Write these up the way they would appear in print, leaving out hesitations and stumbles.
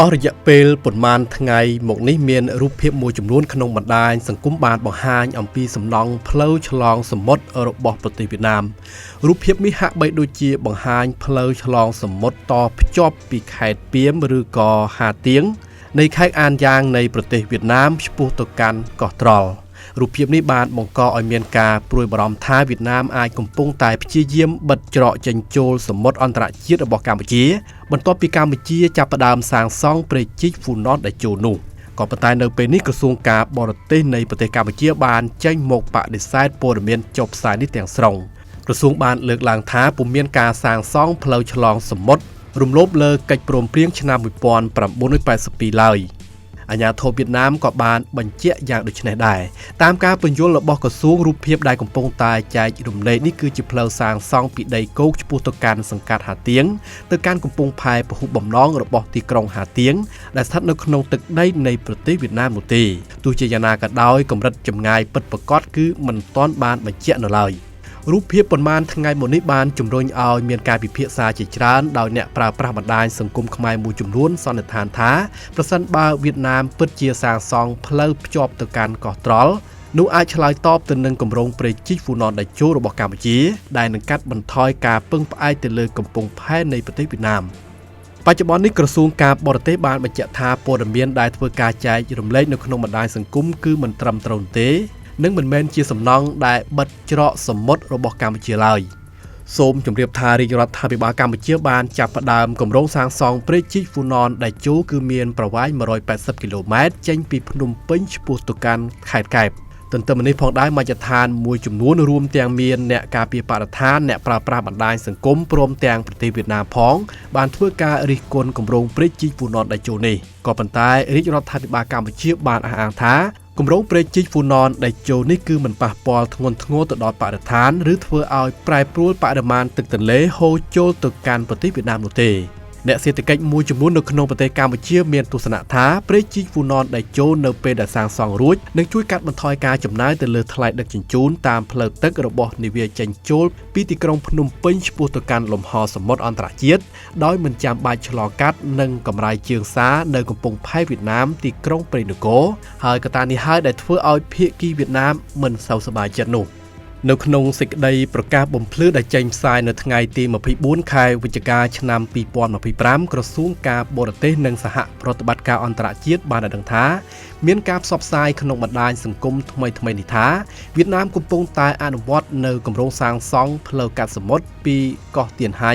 អស់រយៈពេលប៉ុន្មានថ្ងៃមកនេះមានរូបភាពមួយចំនួនក្នុងបណ្ដាញសង្គមបានបង្ហាញអំពីសំណង់ផ្លូវឆ្លងសមុទ្ររបស់ប្រទេសវៀតណាមរូបភាពនេះហាក់បីដូចជាបង្ហាញផ្លូវឆ្លងសមុទ្រតភ្ជាប់ពីខេត្តពាមឬក៏ហាទៀងនៃខេត្តអានយ៉ាងនៃប្រទេសវៀតណាមឆ្ពោះទៅកាន់កោះត្រល់រូបភាពនេះបានបង្កឲ្យមានការព្រួយបារម្ភថាវៀតណាមអាចកំពុងតែព្យាយាមបិទច្រកចេញចូលសមុទ្រអន្តរជាតិរបស់កម្ពុជាបន្ទាប់ពីកម្ពុជាចាប់ផ្ដើមសាងសង់ព្រែកជីកហ្វូណនតេជោនោះក៏ប៉ុន្តែនៅពេលនេះក្រសួងការបរទេសនៃប្រទេសកម្ពុជាបានចេញមកបដិសេធព័ត៌មានចុះផ្សាយនេះទាំងស្រុងក្រសួងបានលើកឡើងថាពុំមានការសាងសង់ផ្លូវឆ្លងសមុទ្ររំលោភលើកិច្ចព្រមព្រៀងឆ្នាំ1982ឡើយអាជ្ញាធរវៀតណាមក៏បានបញ្ជាក់យ៉ាងដូចនេះដែរតាមការពន្យល់របស់ក្រសួងរូបភាពដែលកំពុងតែចែករំលែកនេះគឺជាផ្លូវសាងសង់ពីដីគោកឆ្ពោះទៅកាន់សង្កាត់ហាទៀងទៅកាន់កំពង់ផែពហុបំណងរបស់ទីក្រុងហាទៀងដែលស្ថិតនៅក្នុងទឹកដីនៃប្រទេសវៀតណាមនោះទេទោះជាយ៉ាងណាក៏ដោយកម្រិតចម្ងាយពិតប្រាកដគឺមិនទាន់បានបញ្ជាក់នៅឡើយរូបភាពប៉ុន្មានថ្ងៃមុននេះបានជំរុញឲ្យមានការពិភាក្សាជាច្រើនដោយអ្នកប្រើប្រាស់បណ្ដាញសង្គមខ្មែរមួយចំនួនសន្និដ្ឋានថាប្រសិនបើវៀតណាមពិតជាសាងសង់ផ្លូវភ្ជាប់ទៅកាន់កោះត្រល់នោះអាចឆ្លើយតបទៅនឹងគម្រោងព្រែកជីកហ្វូណនតេជោរបស់កម្ពុជាដែលនឹងកាត់បន្ថយការពឹងផ្អែកទៅលើកំពង់ផែនៃប្រទេសវៀតណាមបច្ចុប្បន្ននេះក្រសួងការបរទេសបានបញ្ជាក់ថាព័ត៌មានដែលធ្វើការចែករំលែកនៅក្នុងបណ្ដាញសង្គមគឺមិនត្រឹមត្រូវទេនិងមិនមែនជាសំណង់ដែលបិទច្រកសមុទ្ររបស់កម្ពុជាឡើយសូមជម្រាបថារាជរដ្ឋាភិបាលកម្ពុជាបានចាប់ផ្ដើមគម្រោងសាងសង់ព្រែកជីកហ្វូណនតេជោគឺមានប្រវែង180គីឡូម៉ែត្រចេញពីភ្នំពេញឆ្ពោះទៅកាន់ខេត្តកែបទន្ទឹមនេះផងដែរមជ្ឈដ្ឋានមួយចំនួនរួមទាំងមានអ្នកការពារបរិស្ថានអ្នកប្រើប្រាស់បណ្ដាញសង្គមព្រមទាំងប្រទេសវៀតណាមផងបានធ្វើការរិះគន់គម្រោងព្រែកជីកហ្វូណនតេជោនេះក៏ប៉ុន្តែរាជរដ្ឋាភិបាលកម្ពុជាបានអះអាងថាគម្រោងព្រែកជីកហ្វូណនតេជោនេះគឺមិនប៉ះពាល់ធ្ងន់ធ្ងរទៅដល់បរិស្ថានឬធ្វើឲ្យប្រែប្រួលបរិមាណទឹកទន្លេហូរចូលទៅកាន់ប្រទេសវៀតណាមនោះទេអ្នកសេដ្ឋកិច្ចមួយចំនួននៅក្នុងប្រទេសកម្ពុជាមានទស្សនៈថាព្រែកជីកហ្វូណនតេជោនៅពេលដែលសាងសង់រួចនឹងជួយកាត់បន្ថយការចំណាយទៅលើថ្លៃដឹកជញ្ជូនតាមផ្លូវទឹករបស់នាវាចេញចូលពីទីក្រុងភ្នំពេញឆ្ពោះទៅកាន់លំហសមុទ្រអន្តរជាតិដោយមិនចាំបាច់ឆ្លងកាត់និងកម្រៃជើងសារនៅកំពង់ផែវៀតណាមទីក្រុងព្រៃនគរហើយកត្តានេះហើយដែលធ្វើឲ្យភាគីវៀតណាមមិនសូវសប្បាយចិត្តនោះនៅក្នុងសេចក្តីប្រកាសបំភ្លឺដែលចេញផ្សាយនៅថ្ងៃទី24ខែវិច្ឆិកាឆ្នាំ2025ក្រសួងការបរទេសនិងសហប្រតិបត្តិការអន្តរជាតិបានឲ្យដឹងថាមានការផ្សព្វផ្សាយក្នុងបណ្ដាញសង្គមថ្មីៗនេះថាវៀតណាមកំពុងតែអនុវត្តនៅគម្រោងសាងសង់ផ្លូវកាត់សមុទ្រពីកោះទៀនហៃ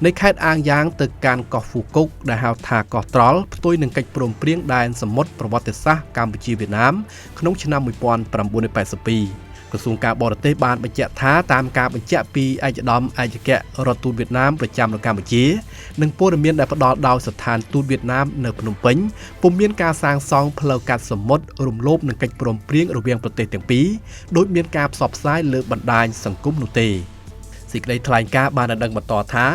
នៃខេត្តអាងយ៉ាងទៅកាន់កោះហ្វូកុកដែលហៅថាកោះត្រល់ផ្ទុយនឹងកិច្ចព្រមព្រៀងដែនសមុទ្រប្រវត្តិសាស្ត្រកម្ពុជាវៀតណាមក្នុងឆ្នាំ1982ក្រសួងការបរទេសបានបញ្ជាក់ថាតាមការបញ្ជាក់ពីឯកឧត្តមឯកអគ្គរដ្ឋទូតវៀតណាមប្រចាំនៅកម្ពុជានិងព័ត៌មានដែលផ្ដល់ដោយស្ថានទូតវៀតណាមនៅភ្នំពេញពុំមានការសាងសង់ផ្លូវកាត់សមុទ្ររំលោភនឹងកិច្ចព្រមព្រៀងរវាងប្រទេសទាំងពីរដោយមានការផ្សព្វផ្សាយលើបណ្ដាញសង្គមនោះទេសេចក្តីថ្លែងការណ៍បានឲ្យដឹងបន្តថា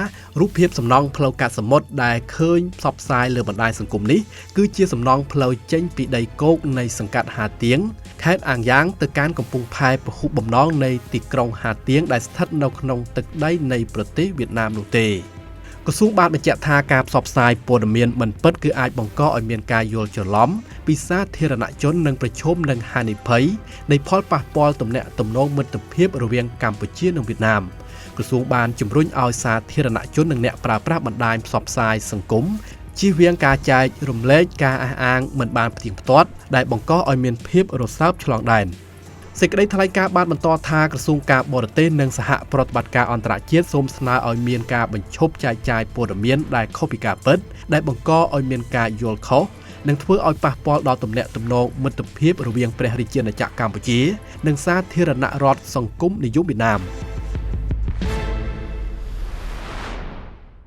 រូបភាពសំណង់ផ្លូវកាត់សមុទ្រដែលឃើញផ្សព្វផ្សាយលើបណ្ដាញសង្គមនេះគឺជាសំណង់ផ្លូវចេញពីដីគោកនៃសង្កាត់ហាទៀងខេត្តអាងយ៉ាងទៅកាន់កំពង់ផែពហុបំណងនៃទីក្រុងហាទៀងដែលស្ថិតនៅក្នុងទឹកដីនៃប្រទេសវៀតណាមនោះទេក្រសួងបានបញ្ជាក់ថាការផ្សព្វផ្សាយព័ត៌មានមិនពិតគឺអាចបង្កឲ្យមានការយល់ច្រឡំពីសាធារណជននិងប្រឈមនឹងហានិភ័យនៃផលប៉ះពាល់ទំនាក់ទំនងមិត្តភាពរវាងកម្ពុជានិងវៀតណាមក្រសួងបានជំរុញឲ្យសាធារណជននិងអ្នកប្រើប្រាស់បណ្ដាញផ្សព្វផ្សាយសង្គមជៀសវាងការចែករំលែកការអះអាងមិនបានផ្ទៀងផ្ទាត់ដែលបង្កឲ្យមានភាពរសើបឆ្លងដែនសេចក្តីថ្លែងការណ៍បានបន្តថាក្រសួងការបរទេសនិងសហប្រតិបត្តិការអន្តរជាតិសូមស្នើឲ្យមានការបញ្ឈប់ចែកចាយព័ត៌មានដែលខុសពីការពិតដែលបង្កឲ្យមានការយល់ខុសនិងធ្វើឲ្យប៉ះពាល់ដល់ទំនាក់ទំនងមិត្តភាពរវាងព្រះរាជាណាចក្រកម្ពុជានិងសាធារណរដ្ឋសង្គមនិយមវៀតណាម។